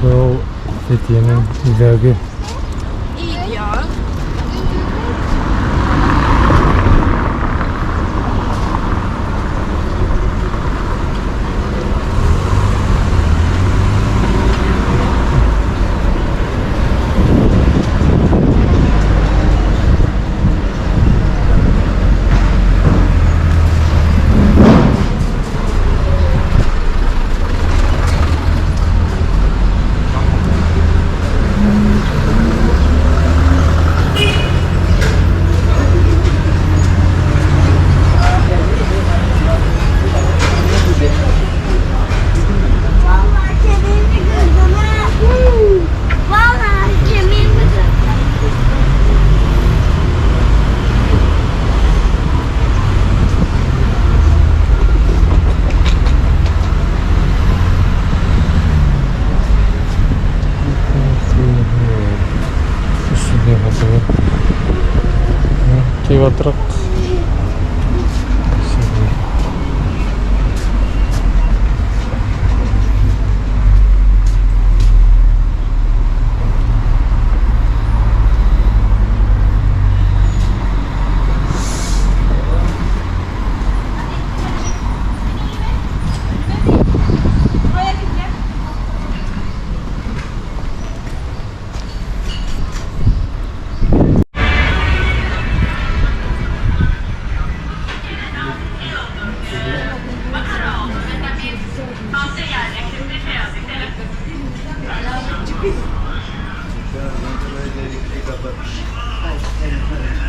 Был Фетиенең үҙәге. Vallahi kemiğimi kırdım ha. Vallahi kemiğimi kırdım. Үстінде һатылып. Килеп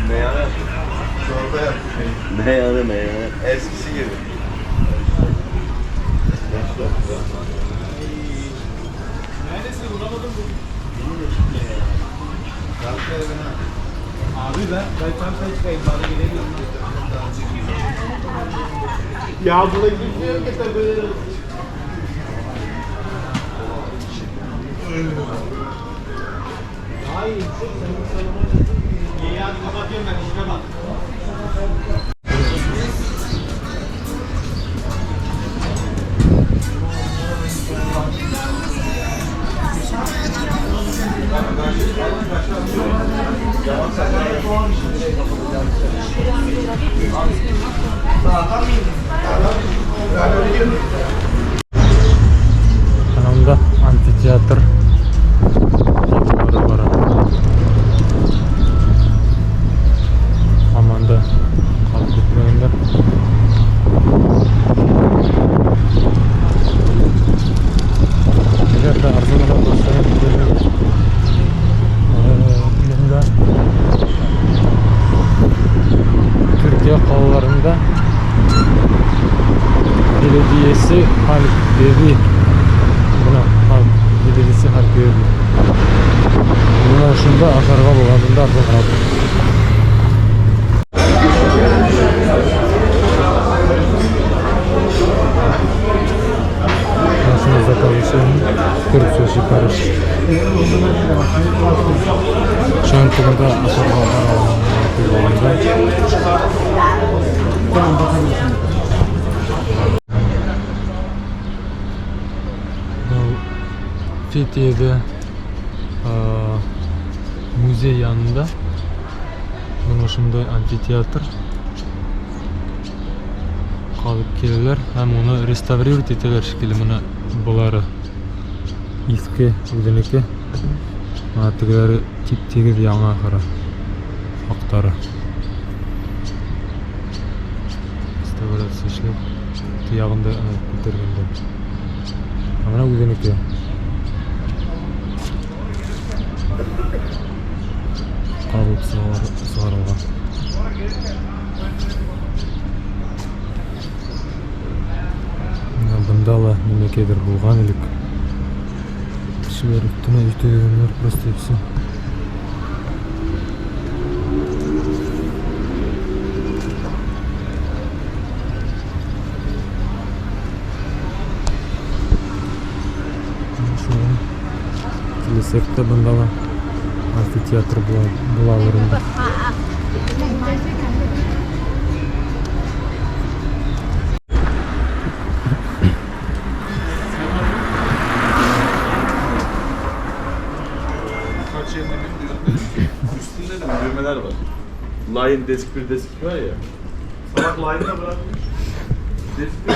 Meyhane. Çorba yap. Meyhane meyhane. Eskisi gibi. Abi ben tam sen çıkayım bana gelemiyorum. Ya buna gitmiyorum ki sen böyle. Daha iyi. İyi hadi kapatıyorum ben işime bak. Ана унда амфитеатр ҡалдыҡтары бара. Һаман да ҡалып бөтмәгәндәр. Әгәр ҙә арзаныраҡ булһа, бында Төркиә ҡалаларында Belediyesi Halkevi. Бына Halk Belediyesi Halkevi. Бына ошонда ашарға була, бында арзаныраҡ. Шуны заказ итәм. Төрксә сипариш. Шунан бында ашарға барған. Был Фетиеде музей янында бына ошондай амфитеатр ҡалып киләләр һәм уны реставрировать итәләр шикелле. Бына былары иҫке үҙенеке, бына тегеләре тип-тигеҙ яңы ахыры аҡтары. Реставрация эшләп тояғын да күтәргәндәр. Ә бына үҙенеке. Ҡабып сығарылған. Бына бында ла нимәкәйҙер булған элек. Кешеләр өҫтөнә өйтәгәндәр просто и всё. Шулай. Киләсәктә бында ла амфитеатр булалыр инде. Şeyler var. Line desk 1 desk 2 var ya. Salak line'da bırakmış. Desk 1.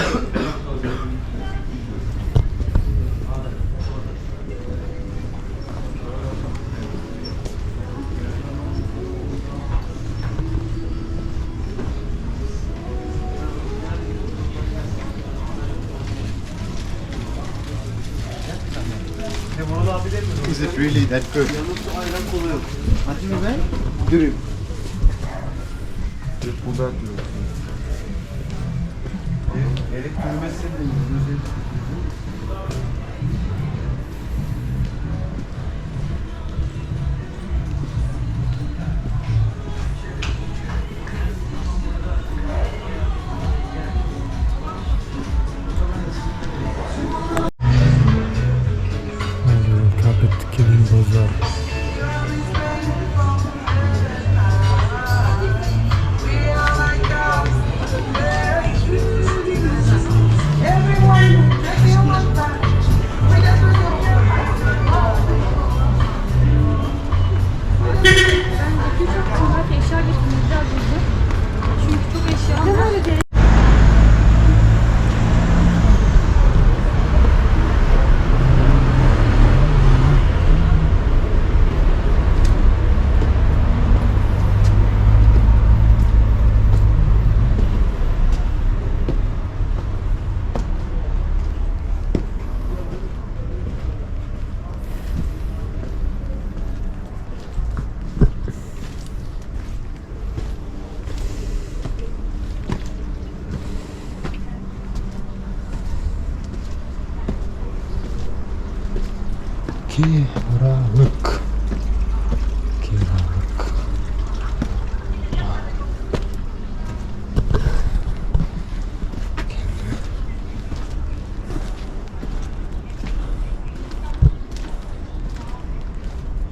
Is it really that good? Dürüm. Buradan dürüm. Erik dürümesi de Carpet Kilim Bazaar. Ben çok belki eşya getirdim biraz hızlı. Çünkü çok eşya var. Kiralık. Kiralık.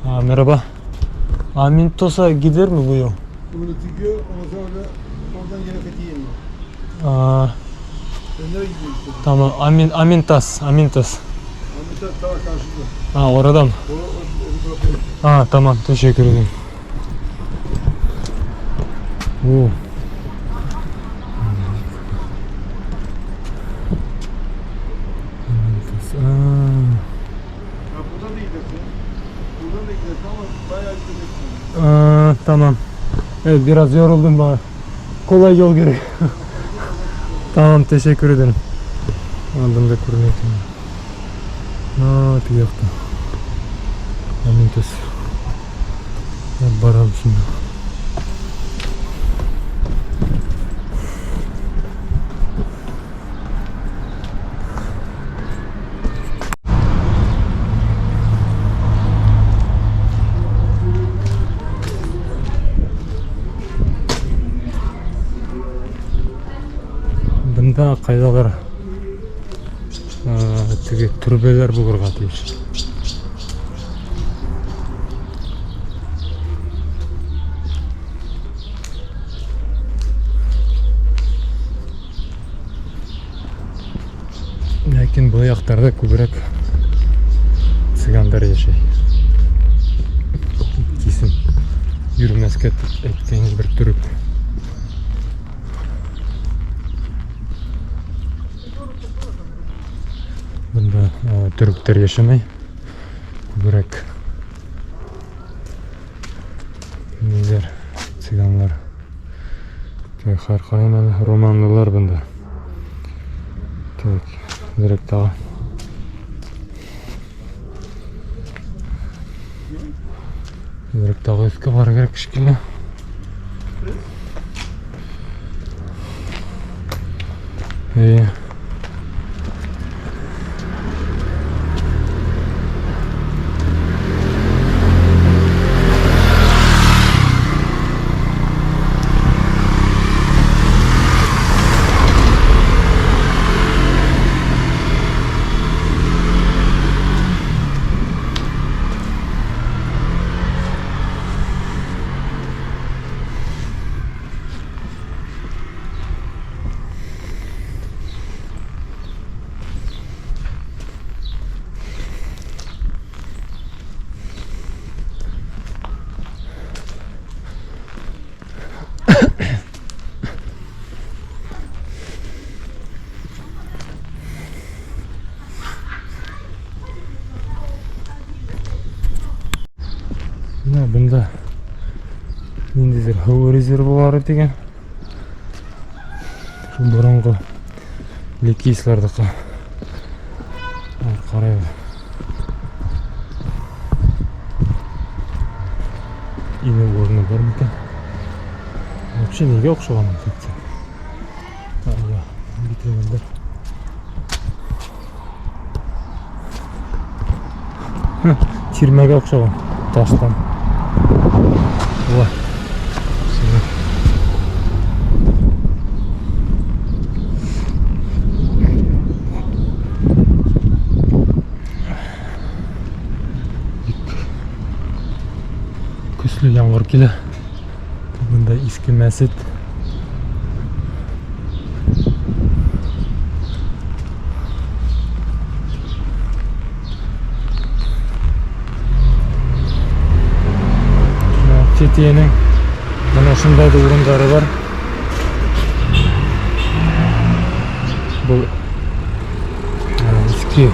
Aa, merhaba. Amintos'a gider mi bu yol? Bunu gidiyor, ondan sonra da oradan yine Fethiye'ye iniyor. Aa, Sen nereye gidiyorsun? tamam. Amintas. Amintas. Ahmet ta karşıda. Ha, oradan. O bırakıyor. Ha, tamam, teşekkür ederim. Oo. Amintas. Aa. Ya buradan da gidersin. Buradan da gidersin ama bayağı gideceksin. Aa, tamam. Evet, biraz yoruldum bana. Kolay yol gerek. Tamam, teşekkür ederim. Aldım da kurmayayım. Aa, tiyakta. Amintas. Барам şimdi. Бында ҡайҙалыр теге төрбәләр булырға тейеш. Ләкин был яҡтарҙа күберәк цыгандар йәшәй. Кисен йөрөмәҫкә тип әйткән бер төрөк. Бында төрөктәр йәшәмәй. Күберәк ниҙәр, цыганлар. Так, һәр ҡайһынан романлылар бында. Так, директ тағы. Директ тағы өҫкә барыр кәрәк шикелле. Эйе. Менә бында ниндәйҙер һыу резервуары тигән. Шул боронғо ликийцыларҙыҡы. Ҡарайбыҙ. Инеү урыны бар микән? Вообще нигә оҡшаған инфекция? Битләгәндәр. Тирмәгә оҡшаған таштан. Ла. Бик көслө ямғыр килә. Бында иҫке мәсет. Фетиенең мына ошондай да урындары бар. Был иҫке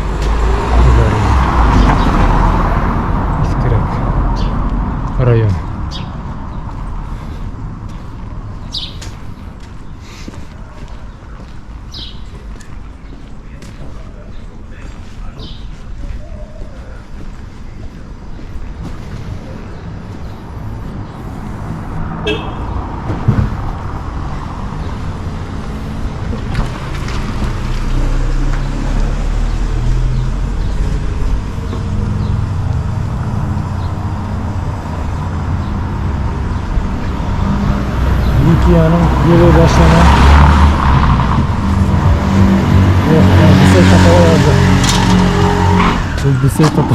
иҫкерәк район. Likiyanın yolu başlana. Oh, бесәй тапала яҙҙы. Был бесәй тапа.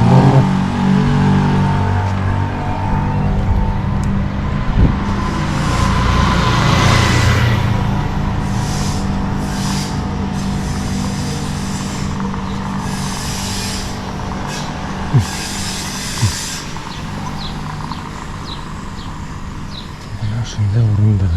Нормально. Бына ошондай урындар.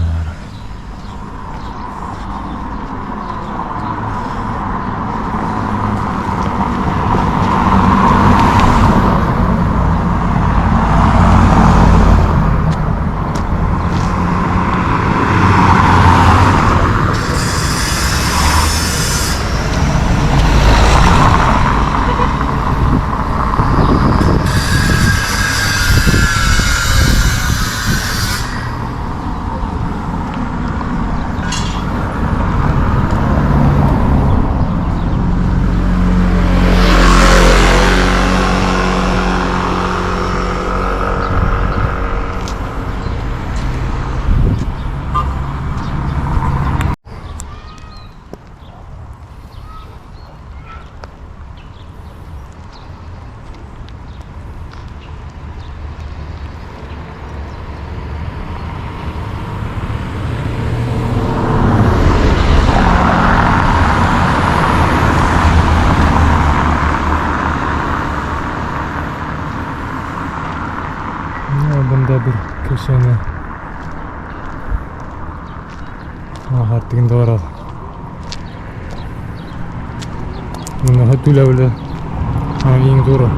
Менә бында бер кешене Аха, тегендә бара. Быныһы түләүле. Иң ҙуры.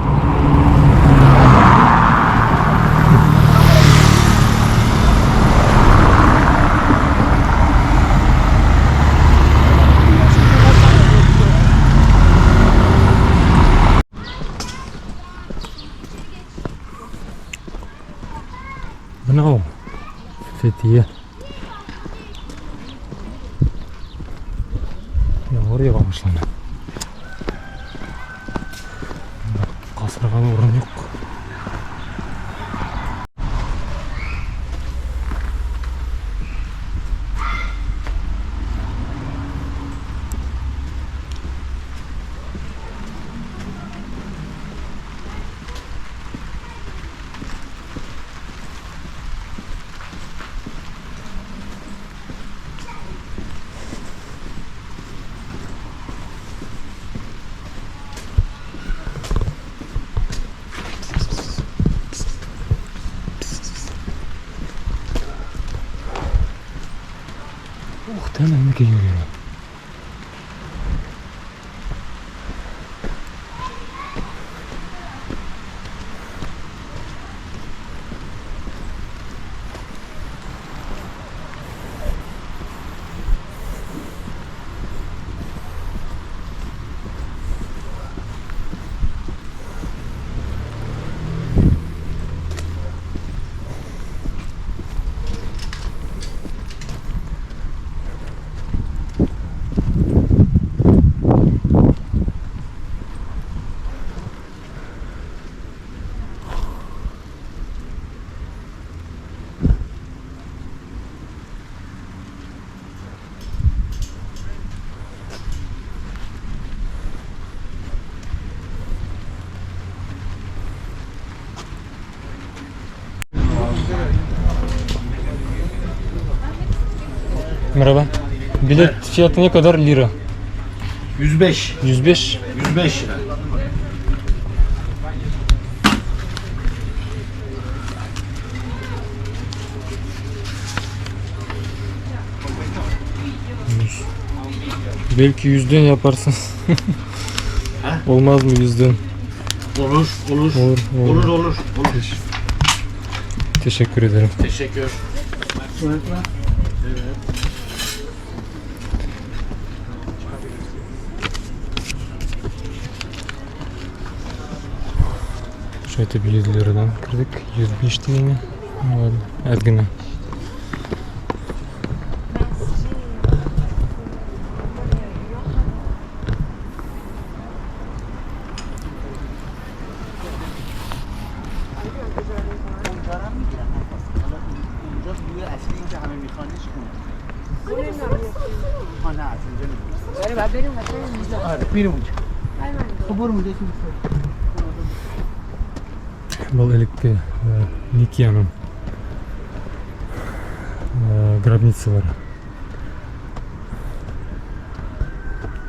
Бына ул Фетиә. Ямғыр яуа башланы. Ҡасырға урын юҡ. Ух ты, нәмәкәй йөрөй. Merhaba. Bilet fiyatı ne kadar lira? 105. 105. 105 lira. Belki yüzden yaparsın. Olmaz mı yüzden? Olur, olur. Olur, olur. Olur, olur, olur. Teşekkür ederim. Teşekkür. Шулай итеп 100 лирадан кердек. 105 тигәнгә. Ну ладно, әҙ генә. Был элекке Ликияның гробницалары.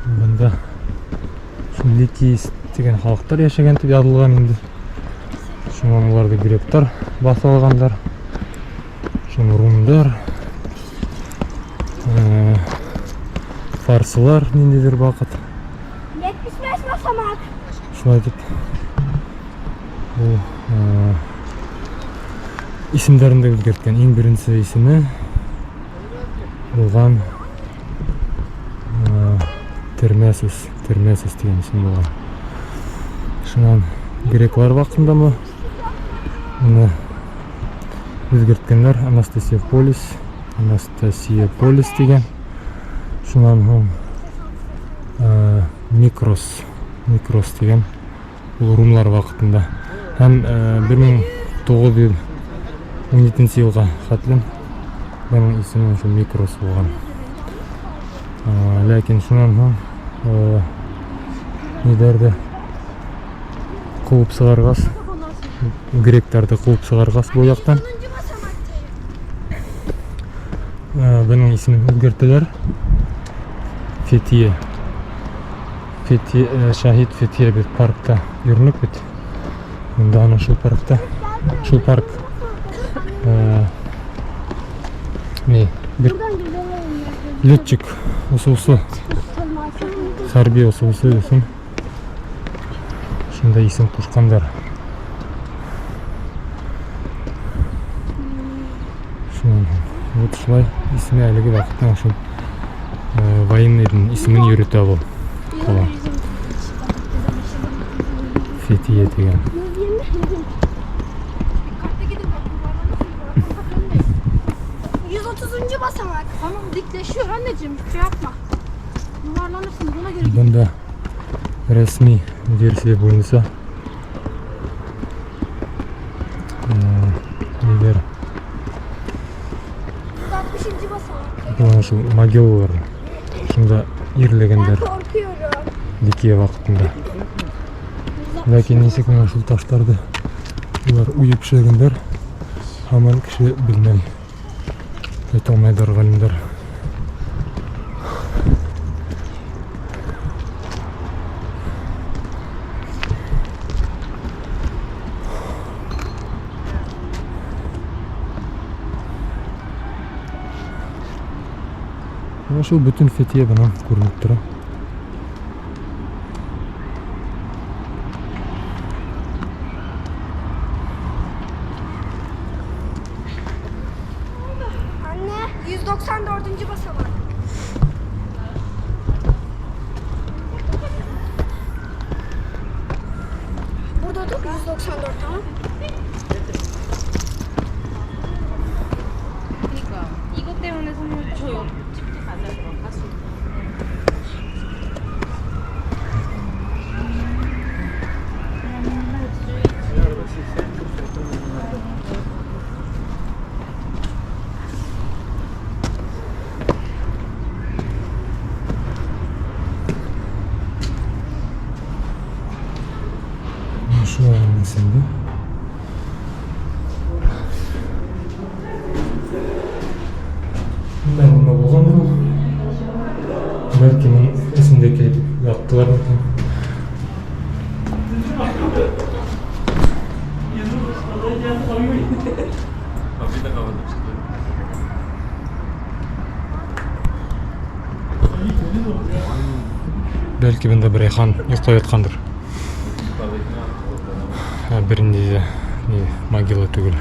Бында шул Ликий тигән халыҡтар йәшәгән тип яҙылған инде. Шунан уларҙы гректар баҫып алғандар. Шуны румдар, фарсылар ниндәйҙер ваҡыт. 75 basamak. Шулай итеп ул исемдәрен дә үҙгәрткән. Иң беренсе исеме булған Термесис, Термесис тигән исем булған. Шунан греклар ваҡытындамы уны үҙгәрткәндәр. Анастасияполис, Анастасияполис тигән. Шунан һуң Микрос, Микрос тигән ул румлар ваҡытында. Һәм 1917 йылға хәтлем бының исеме ошо Микрос булған. Ләкин шунан һуң ниҙәрҙе ҡыуып сығарғас, гректарҙы ҡыуып сығарғас был яҡтан, 10. basamaktayım. Бының исемен үҙгәрттеләр. Фетиә. Фетиә, Шаһит Фетиә бит паркта йөрөнөк бит. Унда ана шул паркта, шул парк, не, бер Buradan gidelim. летчик осоусы, хәрби осоусы өсөн шундай исем ҡушҡандар. Шунан вот шулай исеме әлеге ваҡыттан ошо военныйҙың исемен йөрөтә был ҡала. Фетиә тигән. Dikkatli gidin bak yuvarlanırsınız. 130. basamak. Tamam dikleşiyor anneciğim şey yapma. Yuvarlanırsınız ona göre gidin. Бында рәсми версия буйынса ниҙәр 160. basamak. бына шул могилалар шунда Ben ерләгәндәр korkuyorum. Ликия ваҡытында. Ләкин нисек менән шул таштарҙы улар уйып эшләгәндәр, һаман кеше белмәй. Әйтә алмайҙар ғалимдар. Менә шул бөтөн Фетиә бынан күренеп тора. Anne 194. basamak. Burada dur 194 tamam. 그러니까 이것 때문에 선물 저 옆집도 가자 그럼 가수. Менә шулай эсендә. Бында нимә булған был? Бәлки моның эсендә килеп яттылар микән? Kapıyı da kapatıp çıktı. Бәлки бында берәй хан йоклап яткандыр. Yukarıdakini al. Ә, бернинди дә ни могила түгел.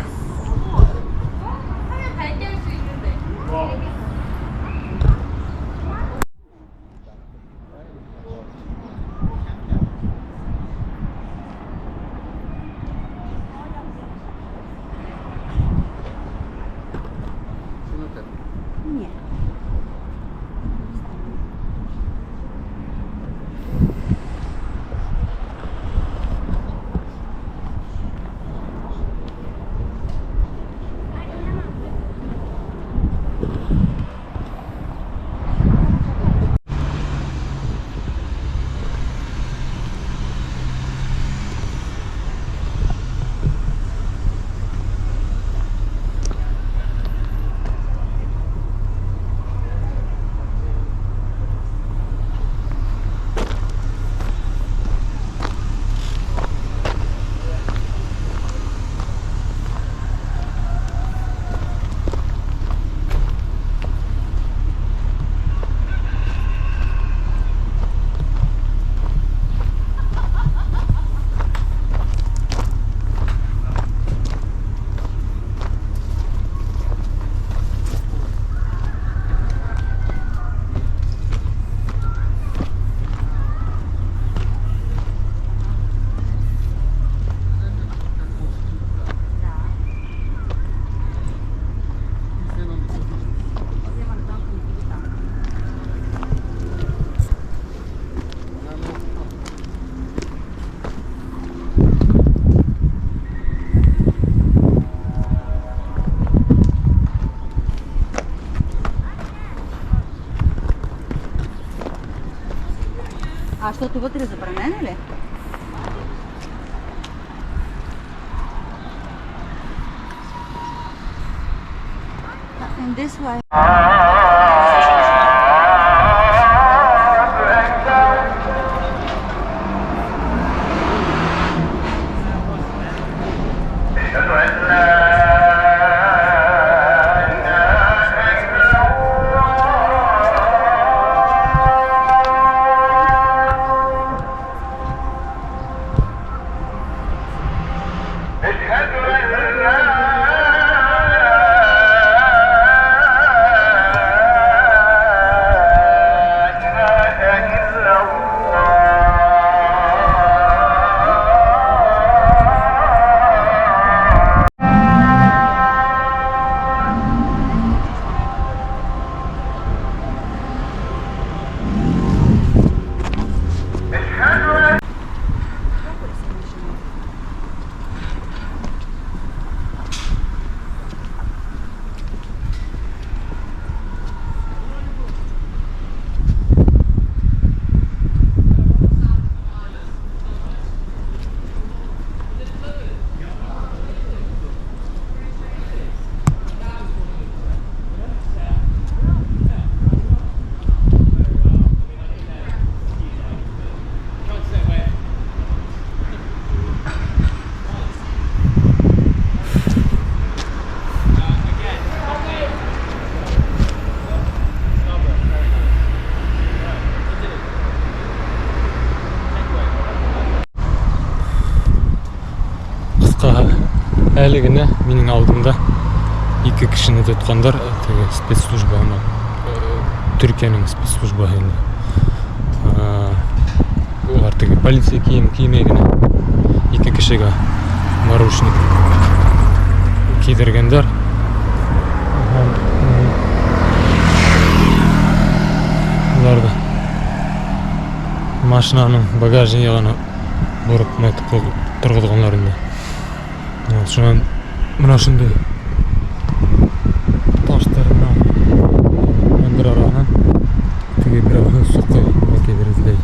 А щото вътре забранено ли? And this way. Кыскаһы, әле генә минең алдымда ике кешене тоткандар, теге спецслужба һымаҡ, Төркиәнең спецслужбаһы инде. Улар теге полиция кейем кеймәй генә ике кешегә наручник кейҙергәндәр. Һәм, уларҙы машинаның багажнигына бороп нәтеп торғоҙғандар инде. Вот, шунан мына ошондай таштарынан мендер араһынан теге берәүһе соҡой нимәкәйҙер эҙләй.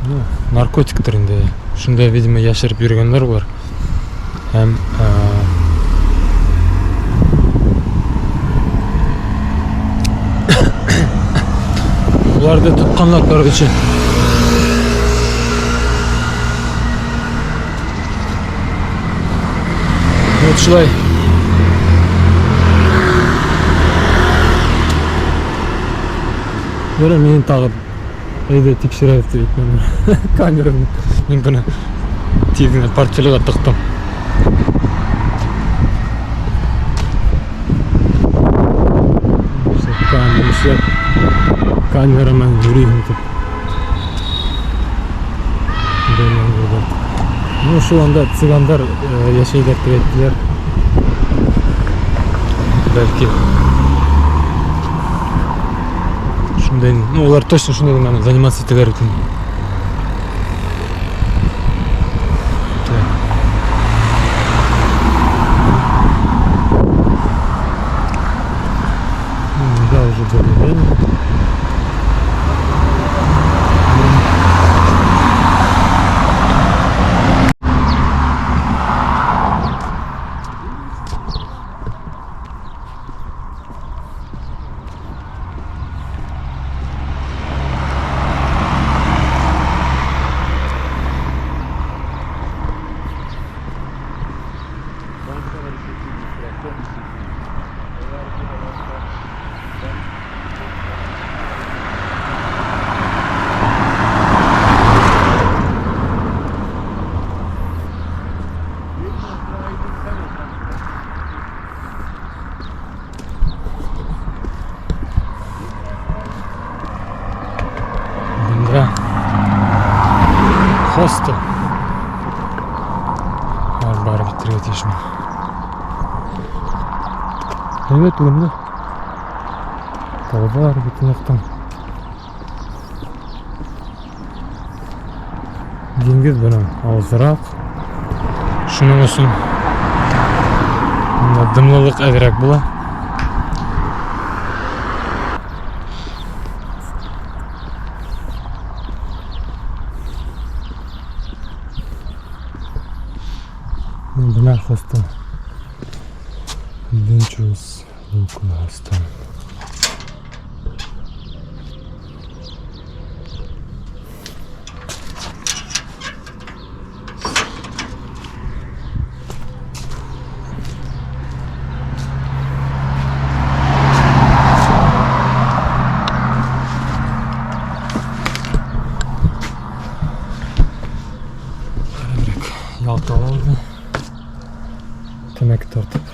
Ну, наркотиктыр инде. Шунда, видимо, йәшереп йөрөгәндәр улар. Һәм, Уларҙы тотҡанлар, короче. Вот шулай. Бына мине тағы әйҙә тикшерәбеҙ тип әйтмәм. Камераны мин быны тиҙ генә портфелгә тыҡтым. Камера эшләп, камера менән йөрөйһөң тип. Белмәйем. Ну, шул анда цыгандар йәшәйҙәр тип әйттеләр. Бәлки. Шундай, ну, улар точно шундай менән заниматься итәләр икән. Так. Ну, да, уже более-менее. Бында хостел. Барып етергә тейешмен. Һәйбәт урында. Тауҙар бөтөн яҡтан. Диңгеҙ бынан алыҫыраҡ. Шуның өсөн бында дымлылыҡ әҙерәк була. Бына хостел. Adventures Local Hostel. Әҙерәк ял алды. Тәмәке тартып.